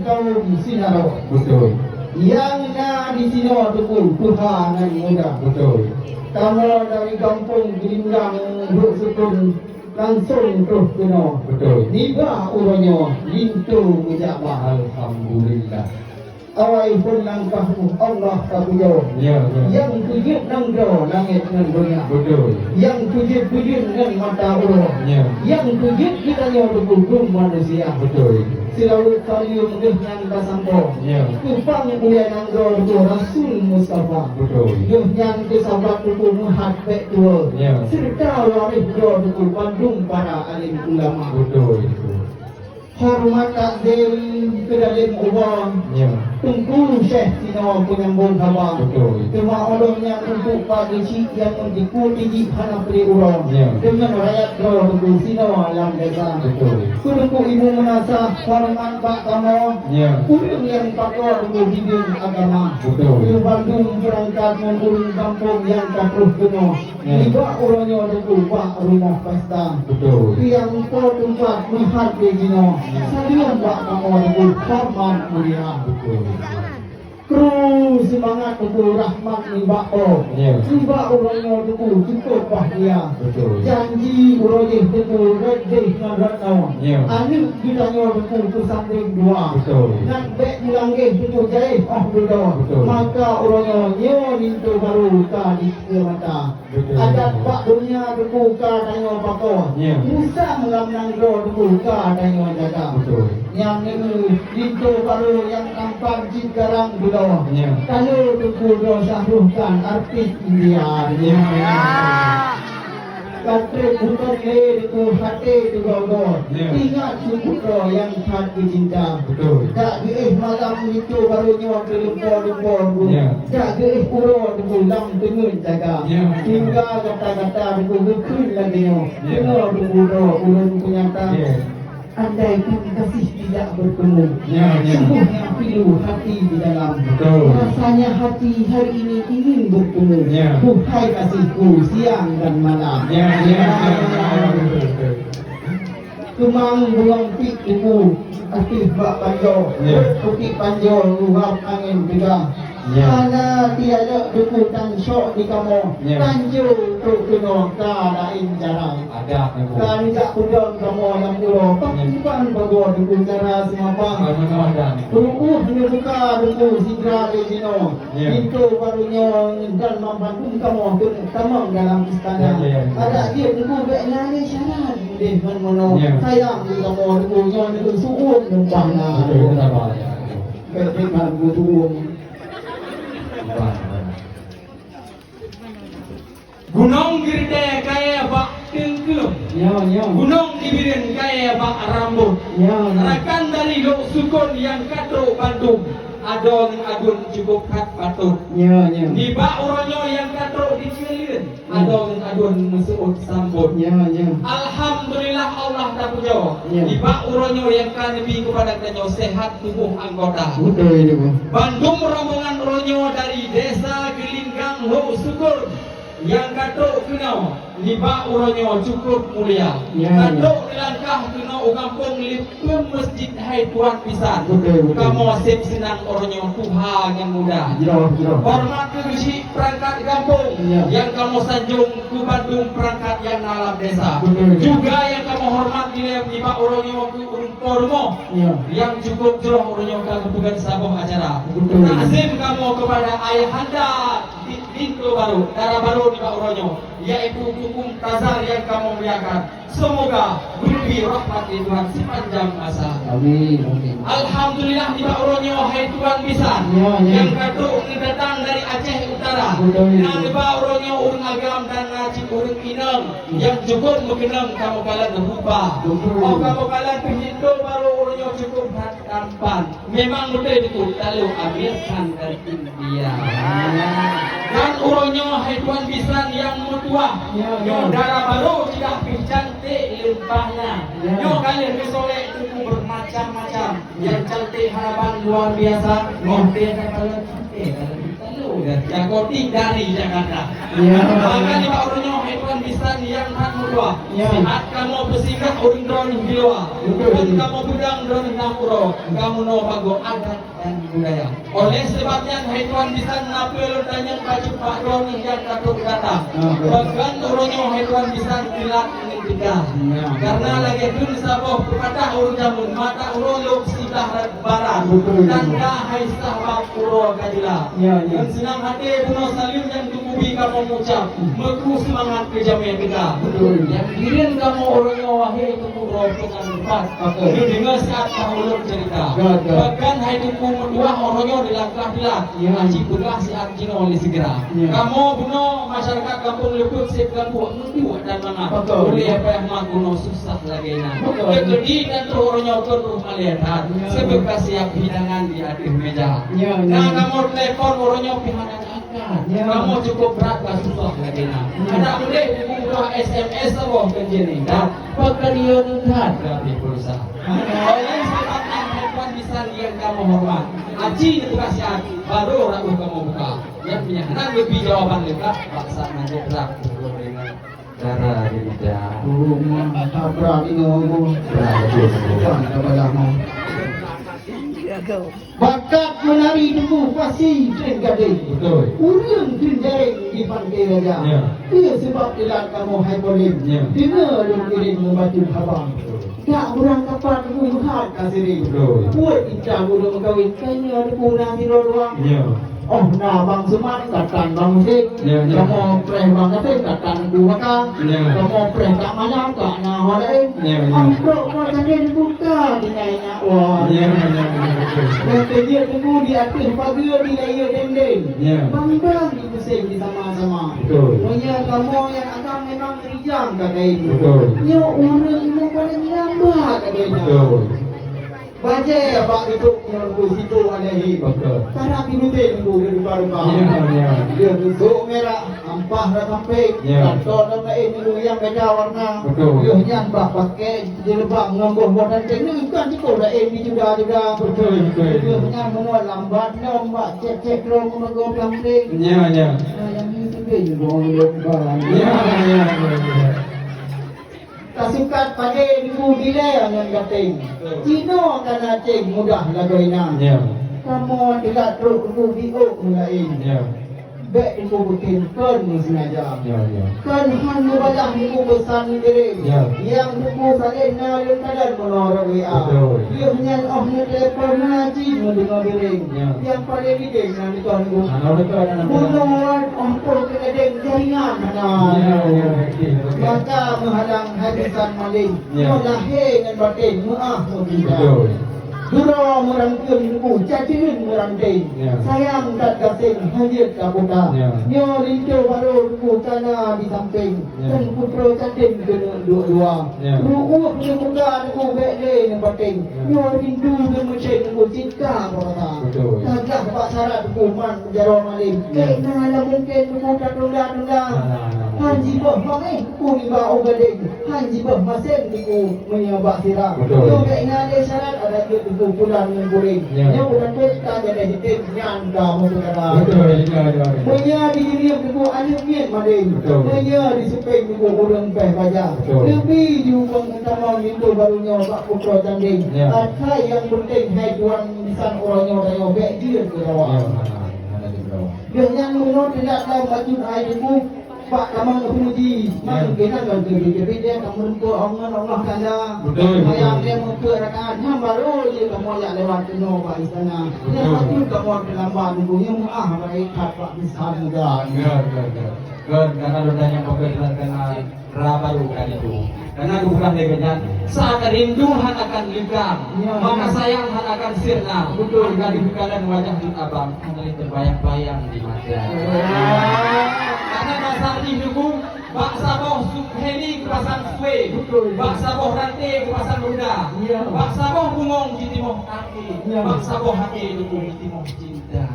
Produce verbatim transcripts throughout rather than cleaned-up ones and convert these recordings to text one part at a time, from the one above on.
Kaum Sinaro. Beutôi. Nyang na di sinoe Teungku tuha ngon muda. Beutôi. Kamoe dari gampông Gelinggang Lhoksukon langsong troh keunoe. Beutôi. Nibak uroe nyoe linto meujak ba. Alhamdulillah. Awai phon langkah Allah tapujoe. Ya, ya. Nyang peujeuet nanggroe langét ngon donya. Beutôi. Nyang peujeuet-peujeuet ngon mata uroe. Ya. Nyang peujeuet geutanyoe Teungku dum manusia. Beutôi. Seulaweuet saleuem geuh nyan tasampoe. Ya. Keu pang ulée nanggroe Teungku Rasul Mustafa. Beutôi. Geuh nyan keu sahabat Teungku meuhat bék tuwoe. Ya. Seureuta waréh droe Teungku bandum para alim ulama. Beutôi, beutôi. Horeumat takzim keu dalem uba. Ya. Teungku Syekh sinoe peunyambong haba. Beutôi. Teuma óh lheueh nyan Teungku Pak Geuchik nyang meuteupue tijik hana peue uroe. Ya. Deungon rakyat droe Teungku sinoe lam desa. Beutôi. Keu Teungku Ibu Meunasah horeumat bak kamoe. Ya. Ureueng nyang pakoe Teungku bideueng agama. Beutôi. Keu bandum peurangkat ngon ureueng gampông nyang ka troh keunoe. Ya. Nibak uroe nyoe Teungku bak rumoh pesta. Beutôi. Tiang po teumpat meuhat lé jinoe. Ya. Saleuem bak kamoe Teungku horeumat mulia. Beutôi. Kru seumangat Teungku rahmat nibak po. Ya. Nibak uroe nyoe Teungku cukôp bahgia. Beutôi. Janji uroe jih Teungku rot jih ngon rot noe. Ya. Aneuk geutanyoe Teungku peusandeng dua. Beutôi. Ngat bék meulanggeh Teungku jai óh dudoe. Beutôi. Maka uroe nyoe nyoe linto barô ka dikeue mata. Beutôi. Adat bak donya Teungku ka tanyoe pakoe. Ya. Musang lam nanggroe Teungku ka tanyoe jaga. Beutôi. Nyang neu linto barô nyang tampan cit garang buloe. Ya. Talo Teungku droe Syahrul Khan artis India. Ya. Ka trép bukon lé Teungku haté teugoe-goe. Ya. Ingat Teungku droe nyang that geucinta. Beutôi. Dak geuéh malam linto barô nyoe keu lumpo-lumpo Teungku. Ya. Jak geuéh uroe Teungku lam teungeut jaga. Ya. Hingga gata-gata Teungku geukheun lagèe nyoe. Ya. Deungoe Teungku droe ulôn peunyata. Ya. Andaikan kasih tidak bertemu, ya, ya, sungguhnya pilu hati di dalam. Betul. Rasanya hati hari ini ingin bertemu. Ya. Duhai kasihku siang dan malam. Ya, ya, ya, ya, betul, betul. Keumang bungong pik Teungku ateueh bak panjoe, ya, bukit panjoe luhab angén teuga. Ya. Hana tialek Teungku tan syok di kamoe, ya, tanjoe trok keunoe ka laén cara. Adat Teungku. Ka neujak peudong kamoe lam uroe, ya, pakriban bagoe Teungku cara seumapa. Bagaimana adat? Ru'uh neubuka Teungku sidra lé jinoe. Ya. Pintoe barô nyoe dan banmandum kamoe keuneuk tamong dalam istana. Ya, ya, ya. Adak jeuet Teungku bèk na lé syarat udeh ngon meunoe. Ya. Sayang keu kamoe Teungku nyoe neukeusu'uem numpang na. Betul, betul, Abah, ya. Bèk, bèk na Teungku su'uem. Abah, Abah. Gunong Geurdè kayèe bak teungkeum. Ya, ya. Gunong Ibireuen kayèe bak rambôt. Ya, ya. Rakan dari Lhoksukon nyang ka trok bandum, adoe ngon aduen cukôp that patôt. Ya, ya. Nibak uroe nyoe nyang ka trok di keue leuen, ya, adoe ngon aduen meuseuôt sambôt. Ya, ya. Alhamdulillah Allah tapujoe. Ya. Nibak uroe nyoe nyang ka neubi keupada tanyoe seuhat tuboh anggota. Betul itu, Bang. Bandum rombongan uroe nyoe dari Desa Geulinggang Lhoksukon. Nyang ka trok keunoe nibak uroe nyoe cukôp mulia. Ya, ya. Ka trok neulangkah keunoe u gampông lé peue meusjid hai tuan bisan. Betul, betul. Kamoe sép seunang uroe nyoe tuha ngon muda. Jroh, jroh. Horeumat keu geuchik peurangkat gampông, ya, nyang kamoe sanjong keu bandum peurangkat nyang na lam desa. Betul, betul. Juga nyang kamoe horeumat dilèe nibak uroe nyoe keu ureueng po rumoh, ya, nyang cukôp jroh uroe nyoe ka geupeugöt saboh acara. Betul. Takzim kamoe keupada ayahanda Di, di Teungku Barô, dara barô nibak uroe nyoe, yaitu Teungku Mumtazar nyang kamoe muliakan. Seumoga geubri rahmat lé Tuhan sipanjang masa. Amin, amin. Alhamdulillah, nibak uroe nyoe hai tuan bisan, ya, ya, nyang ka trok neudatang dari Aceh Utara. Betul. Na nibak uroe nyoe ureueng agam dan na cit ureueng inong, hmm, nyang cukôp meukeunong kamoe kalon rupa. Betul. Oh, kamoe kalon pintoe barô uroe nyoe cukôp that tampan. Memang beutôi Teungku, lalu Amir Khan dari India. Dan uroe nyoe hai tuan bisan nyang meutuah. Ya, ya. Nyoe dara barô cit dak pih cantik leumpah na. Ya. Nyoe ka lheueh geusolek Teungku bermacam-macam. Nyang cantik harapan luar biasa. Nyoe teuh dara barô cantik. Lalu dah jakotik dari Jakarta. Ya. Maka nibak uroe nyoe hai tuan bisan nyang that Ya. Siat kamoe peusinggah ureueng droeneuh di luwa. Betul. Bukan kamoe peudang droeneuh na uroe, kamoe noe bagoe adat dan budaya. Oleh sebab nyan, hai tuan bisan, na peue lôn tanyong bacut bak droeneuh nyang ka trok datang. Ah, betul. Bahkan uroe nyoe, hai tuan bisan, kilat ngon teuka. Ya. Karena lagèe kheun saboh peupatah ureueng jameun, mata uroe lom siblah barat. Betul. Tanda hai sah bak uroe ka jeula. Ya, ya. Ngon seunang até bunoe saleuem nyang Kubi kamoe mucab, meukru seumangat keu jamèe teuka. Betul. Nyang kirém kamoe uroe nyoe, wahé Teungku Droe Peungan Rupat. Betul. Neudeungö siat bak ulôn ceurita. Betul. Bahkan hai Teungku meutuah uroe nyoe dilangkah-langkah. Ya. Aci peugah siat jinoe lé sigra. Ya. Kamoe bunoe masyarakat Gampông Leupeuet Sép Gampông meutuah dan mangat. Betul. Ulèe payah magoe susah lagèe nyan. Betul. Teukeudi dan troh uroe nyoe kon troh malèe that. Ya. Seubeuet ka siap hidangan di ateueh mèja. Ya, ya. Nah, kamoe telepon uroe nyoe pih hana Ya. Kamoe cukup brat ka susah lagèe nyan. Hmm. Adak udép Teungku buka S M S saboh keu jih ni. Dan peukeudian that ka pih pulsa. Oleh sebab nyan, hai tuan bisan nyang kamoe horeumat, aci neubuka siat, barô rot kamoe buka. Nyan pih nyan, hana geubri jawaban leungkap, bak saat nyan jeuet rab. Dara di lidah. Oh, mantap, brat inoe, Bu. Brat, betul, betul. Bukan kepala mau. Bakat menari Teungku pasti kheun gadeng. Betul. Ureueng kheun jareng di Pantai Raja. Ya. Keu seubab ilat kamoe hai polém. Ya. Deungö lôn kirém meubacut haba. Betul. Dak urang kapan Teungku meuhat ka sireng. Betul. Buet intat ureueng meukawen, kayém Teungku na sidroe dua. Ya. Oh, na Bang Suman, ka tan Bang Musit. Ya, ya. Kamoe preh Bang Kasim, ka tan Teungku Baka. Ya. Kamoe preh Kak Mala, ka na ho laén. Ya, ya. Oh, trok mo tadi dibuka tinggai nyak wah. Ya, ya, ya, betul. Nyang keujeuet Teungku di ateueh pageue di layeue dendeng. Ya. Bang-bang di puseng di sama-sama. Betul. Meunyoe kamoe nyang agam memang rijang ka kayém. Betul. Nyoe ureueng inoe paléng lambat ka kayém. Betul. Bajèe bak geutôk ngon Teungku Sito Alaihi. Betul. Karab di rutin Teungku di rupa-rupa. Ya, ya. Dia geusôk mirah, ampah lam sampéng. Ya. Kantô lam laén Teungku nyang beda warna. Betul. Yoh nyan bak pakè jilbab ngon boh-boh tanteng. Nyoe kan cukup laén di juda-juda. Betul, betul. Yoh nyan meunyoe lambat nyoe bak cek-cek droe ngon boh tanteng. Ya, ya. Nah, nyang ni sendiri juga orang lupa. Ya, ya, ya, ya. Tasukat padé Teungku dilèe ngon gateng. Betul. Jinoe ka na ceng mudah lagoina. Ya. Kamoe teulat trok Teungku di ôk meulaén. Ya. Bèk Teungku beutem kon meusengaja. Ya, ya. Kon han meubalah Teungku peusan kirém. Ya. Nyang Teungku saleh na lôn kalon meunoe rot W A. Betul. Yoh nyan óh neutelepon na cit meudeungoe deuréng. Ya. Nyang paleng idéh nyang ditoh Teungku. Hana beutôi, hana beutôi. Bunoe óh troh keu ladeng jaringan hana. Ya, ya, betul, betul. Maka meuhalang hai bisan malém. Ya. Nyoe lahé ngon batén meuáh meubida. Betul. Geuroe meurangkeuen Teungku, cajeuen meuranteng. Ya. Sayang that gasien hanjeuet ka puta. Ya. Nyoe linto barô Teungku ka na di sampéng. Ya. Dan putroe candém keuneuk duek dua. Ya. Ru'ueh neubuka Teungku bèk lé neubateng. Ya. Nyoe rindu geumeucen Teungku cit ka beurasa. Betul. Tagah bak syarat Teungku man jaroe malém. Ya. Bèk na lam mungken Teungku tatunda-tunda. Nah, nah, nah, nah. Han jiboh maméh Teungku nibak u gadeng. Han jiboh masén Teungku meunyoe bak sira. Betul. Nyoe bèk na lé syarat adak jeuet Teungku pulan ngon puréng. Ya. Nyoe bukan pun ka gadéh jitem nyan ka meupeukara. Betul, ya, ya, ya. Meunyoe di jeulieb Teungku aneuk miet malém. Betul. Meunyoe di seupeng Teungku ureueng péh baja. Betul. Leubeh jiubông tamong linto barô nyoe bak putroe candém. Ya. Asai nyang peunteng hai tuan bisan uroe nyoe tanyoe bèk jeuet keu awak. Ya, hana, hana jeuet keu awak. Lheueh nyan meunoe teulat lam bacut hai Teungku. Bak tamong keupeue ji, ya, mangkeunan ngon keubiet-keubiet dia kamoe leumpah ngon Allah Taala. Betul, betul. Sayang dia meukeuek rakaat, nyan baru ji kamoe jak lewat keunoe bak istana. Betul. Nyan patut kamoe teulambat nunggu, nyan meuáh bagai that bak bisan muda. Ya, ya, ya. Kan, karena lôn tanyong pakai dalam tengah ra baru kan itu. Karena geupeugah lé geuh nyan, "Saat rindu hana akan leungkam, ya, maka sayang hana akan sirna." Betul. Maka dibukakan wajah Dut Abang, hana lé teubayang-bayang di mata. Ya. Karena dasar jih Teungku, bak saboh Suheni geupasang sue, betul, bak saboh rante geupasang ruda, ya, bak saboh bungong jitimoh até, ya, bak saboh até Teungku jitimoh cinta. Ya.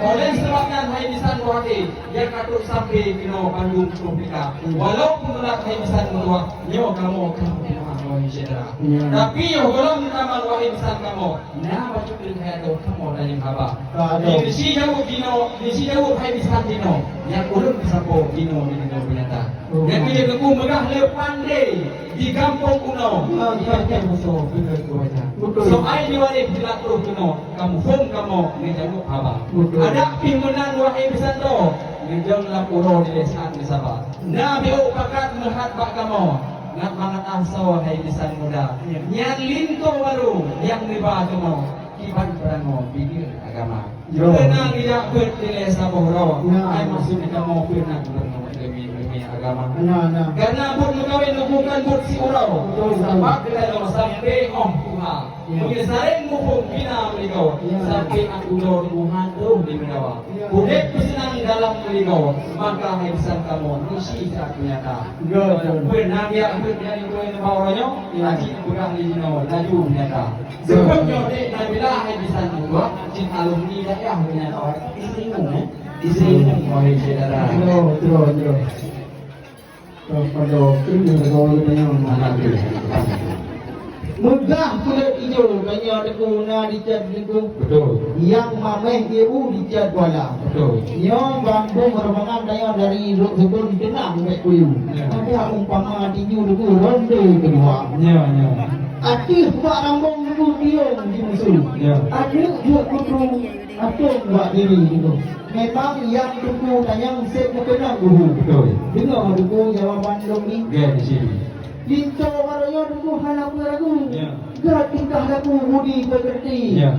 Oleh sebab nyan, hai bisan buhati, nyang ka trok sampai keunoe bandum troh tika. Hmm. Walaupun teulat hai bisan meutuah, nyoe kamoe ka meutuah. Wahai syedara. Ya. Tapi yoh gohlom tamong wahai bisan kamoe, na bacut deungon hai droe kamoe tanyong haba. Ka, adoh. Di sijaweueb jinoe, di sijaweueb hai bisan jinoe, nyang ulôn peusampoe jinoe di dunia nyata. Oh. Nyang keu jeuet Teungku meugah le pandé di gampông unoe. Ya, ya, ya. Di gampông unoe, beutôi, beutôi. Beutôi. Soai di waréh teulat troh keunoe, ka muphom kamoe neujaweueb haba. Beutôi. Adak pih meunan wahai bisan droe, neujong lam uroe dilèe saát neusaba. Na biôk pakat meuhat bak kamoe, ngat mangat asoe hai bisan muda. Ya. Nyan linto barô nyang neuba kamoe, kiban peurangoe bineuk agama. Ya. Peue na geujak beuet dilèe saboh droe, ya, hai maksud kamoe peue na gubunur demi, demi agama. Ya, ya. Karena buet meukawen bukan buet siuroe. Betul, betul. Sabab geutanyoe sampoe 'oh tuha. Ya. Meunyoe sareng muphom bina meuligoe, ya, sampoe 'oh tuha Tuhan troh di meudawa. Ya. Udép peuseunang dalam meuligoe, maka hai bisan kamoe, neusi that nyata. Ya, ya. Peue na geujak beuet dilèe uroe nyoe, ya, aci peugah lé jinoe laju nyata. Ya. Sebelum nyoe dek Nabila hai bisan muda, cit alumni dayah nyata. Istri mu, eh? Istri mu, wahai syedara. Betul, betul, betul. Kepada kena gaul dengan anak dia. Meugah kulét ijo, tanyoe Teungku na di Cot Teungku. Betul. Nyang mamèh ié u di Cot Kuala. Betul. Nyoe bandum rombongan tanyoe dari Lhoksukon Teunang bèk kuyue. Ya. Pada umpama tinju Teungku ronde keudua. Ya, ya. Ateueh bak rambong Teungku tiong di musu. Ya. Aneuk jeuet kutru atong bak diri Teungku. Memang nyang Teungku tanyong sép meukeunong guru. Betul. Deungoe Teungku jawaban lôn nyoe. Gèt di sini. Linto barô nyoe Teungku hana peue ragu. Ya. Gèt tingkah laku budi peukeurti. Ya.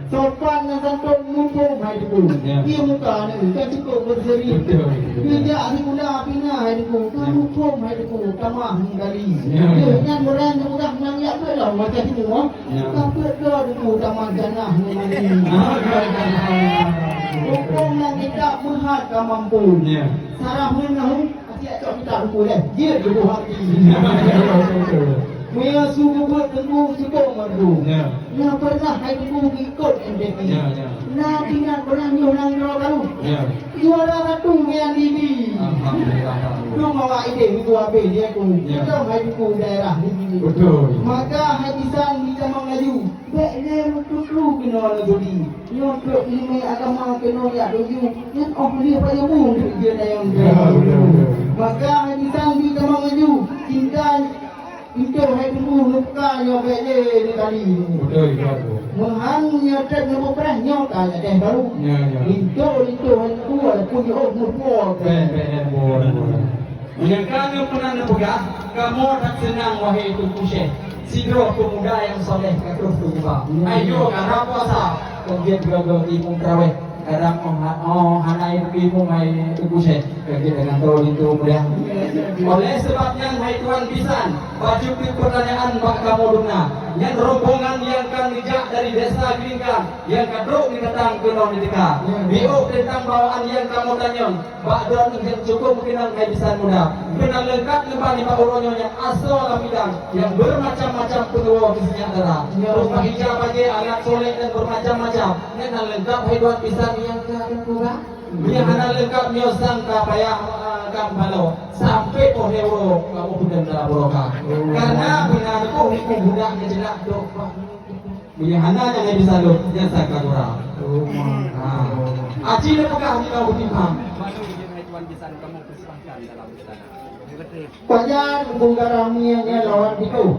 Sopan ngon santôn muphom hai Teungku. Ya. Ié muka nyoe ka cukôp beuseri. Betul, betul. Geujak sikula pih na hai Teungku. Ka, ya, muphom hai Teungku tamah meugali. Ya, ya. Nyan beurang mudah nang yak beuet lom macam nyoe. Ya. Ka peuet droe Teungku tamah janah ngon mandi. Ah, ya, ya, ya. Hukôm nyang intat meuhat ka mampu. Ya. Sarah ngon nahu, aci cok kitab Teungku deh. Jeuet Teungku hati. Ya, ya, ya, ya. Meunyoe su geubeuet Teungku cukôp merdu. Ya. Nyang pernah hai Teungku ikot M T Q. Ya, ya. Na tingkat beurang nyoe nang droe baru. Ya. Juara satu nyan Didi. Alhamdulillah. Tu mawak idéh Teungku habéh di aku. Ya. Kita hai Teungku daerah Didi. Betul. Maka hai bisan di tamong laju. Bèk lé meututu keunoe lé budi. Nyoe trok ileumèe agama keunoe jak tuju. Nyan 'oh lheueh payah bu untuk jeuet dayang. Ya, betul, betul. Maka hai bisan di tamong laju. Cinta Pintoe hai Teungku neubuka nyoe bèk lé neukali. Beutôi, beutôi. Meuhan nyoe trép neupeupreh nyoe ka lagèe baru. Ya, ya. Linto-linto hai Teungku walaupun jiôh meupuwoe. Bèk, bèk, bèk, bèk, bèk. Nyang ka lôn peunan neupeugah, kamoe that seunang wahé Teungku Syèh. Sidroe peumuda nyang soleh ka troh teuba. Ya. Hai nyoe ka rhah puasa, ka jeuet geuh-geuh imeum traweh. Kadang 'oh ha-, 'oh hana imeum hai Teungku Syèh, ka jeuet deungon droe linto muda. Oleh sebab nyan, hai tuan bisan, bacut teuk peutanyaan bak kamoe dum na. Nyan rombongan nyang ka neujak dari Desa Gelingkang, nyang ka trok neudatang keunoe neuteuka. Biôh teuntang bawaan nyang kamoe tanyong, bak droeneuh nyang cukôp meukeunong hai bisan muda. Meunan leungkap nibak uroe nyoe nyang asoe lam idang, nyang beumacam-macam peunuwoe keu sinyak dara. Rupa ija bajèe, alat solek dan beumacam-macam. Nyan na leungkap hai tuan bisan nyang ka teupeugah. Nyang hana leungkap nyoe sang ka payah, ah, gam balo. Sampoe poh lhèe uroe kamoe peudong dalam barokah. Karena beuna teupeue hukôm budak nyang jeulaih dok bak. Meunyoe hana nyang bisa lôn, nyan saka gura. Oh, mantap. Ha. Aci neupeugah di bawah timpang. Pajan bungkara minyeuk nyan lawan pikoh.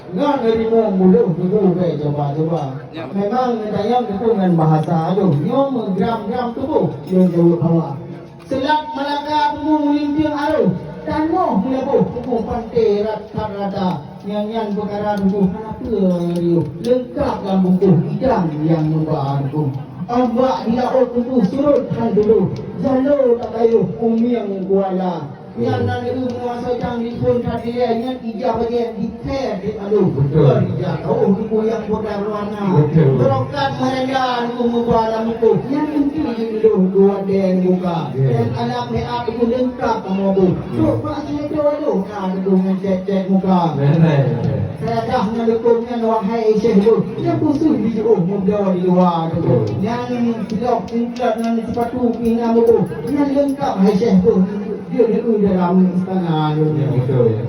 Ngon rimueng muloh tuboh bèk coba-coba. Ya. Memang neutanyong teupeu ngon bahasa adoh. Nyoe meugram-gram tuboh, nyoe jaweueb hawa. Seulat Malaka teungku meulintieng arôh, tanoh meulaboh teungku panté rat that rata. Nyan, nyan peukara teungku hana peue riôh, leungkab lam bungkôh idang nyang meuba teungku. Ombak di laôt teungku surot han tudoh, jalo takayôh umieng kuala. Nyan na leueu meuasoe cang diphon that ilèe, nyan ija bajèe dikèe di alôh. Betul. Ija taôh teungku nyang putèh warna. Betul. Beurangkat meurenda teungku meuba lam bungkôh, nyan teungku jeuet dua dèe muka. Ya. Dan anak meu'ah teungku leungkab kamoe boh. Hmm. Trok bak sireutôh adoh na teungku ngon cèt-cèt muka. Betul, betul. Sayadah ngon leukom nyan wahai syèh boh, nyang khusos jiôh muda di luwa teungku. Betul. Nyan silop singklot ngon sipatu pih na meuboh. Nyan leungkab hai syèh boh, jeuet dalam istana. Ya, betul, ya.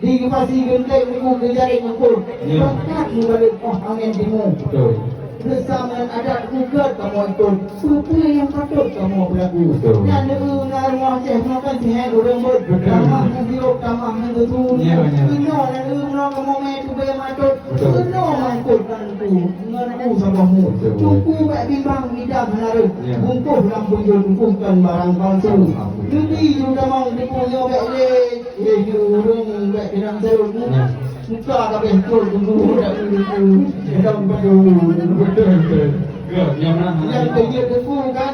Di Pasi Geunteng Teungku, keu jaréng Teungku. Ya. Bakat meubalot 'oh angén timu. Betul. Reusam ngon adat bukon kamoe ikot. Peue-peue nyang patôt kamoe peulaku. Betul. Nyan neueu na rumoh Aceh, meunoe kan sihé ureueng beuet. Betul. Tamah nyang sirop, tamah nyang susu. Ya, ya. Inoe nyan neueu meunoe kamoe mé tubée matot. Betul. Keunoe mangkot kan Teungku. Ngon u saboh mu. Betul. Teungku bèk bimbang idang hana rhot. Ya. Bungkôh lam punjot Teungku kon barang palsu. Alhamdulillah. Neubi ju tamong Teungku nyoe bèk lé. Eh, di ureueng bèk keunong seureueng. Ya. Muka ka beh col Teungku, dak Teungku. Dak Teungku. Betul, betul. Ya, nyang mana? Nyang keu jeuet Teungku kan.